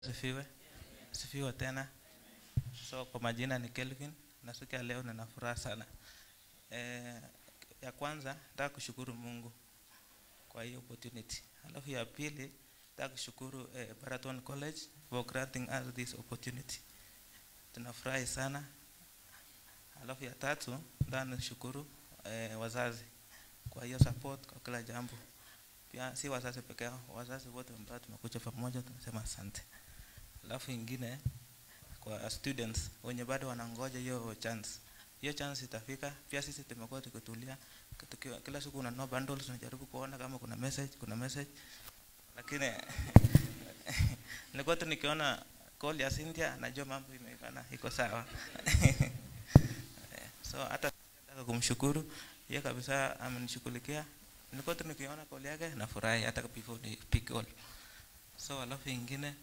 Sifiwe. Sifiwe tena. So kwa majina ni Kelvin na siku ya leo nina furaha sana. Ya kwanza nataka kushukuru Mungu kwa hiyo opportunity. Alafu ya pili nataka kushukuru Baraton College for granting us this opportunity. Tunafurahi sana. Alafu ya tatu nataka nishukuru wazazi kwa hiyo support kwa kila jambo. Pia si wazazi peke yao, wazazi wote ambao tumekuja pamoja tunasema asante. Alafu ingine kwa students wenye bado wanangoja hiyo chance. Hiyo chance itafika. Pia sisi tumekuwa tukitulia, tukiwa kila siku unanunua bundles, unajaribu kuona kama kuna message, kuna message. Lakini nilikuwa tu nikiona call ya Cynthia najua mambo imeivana, iko sawa. So hata nataka kumshukuru yeye kabisa, amenishughulikia. Nilikuwa tu nikiona call yake nafurahi hata before ni pick call. So alafu ingine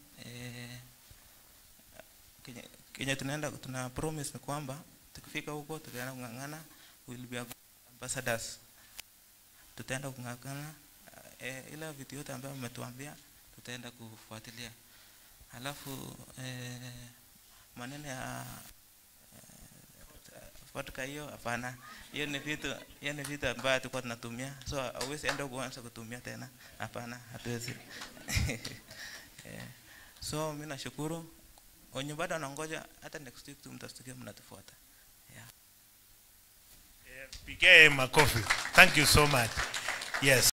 kenye tunaenda tuna promise ni kwamba tukifika huko tutaenda kung'ang'ana, we will be a good ambassadors. Tutaenda kung'ang'ana ila vitu yote ambayo mmetuambia tutaenda kufuatilia. Alafu maneno ya vodka hiyo hapana, hiyo ni vitu ambayo tulikuwa tunatumia, so hauwezi enda kuanza kutumia tena, hapana, hatuwezi. So mimi nashukuru wenye bado wanangoja, hata next week tu mtasikia mnatufuata. Yeah. Pigie makofi. Thank you so much. Yes.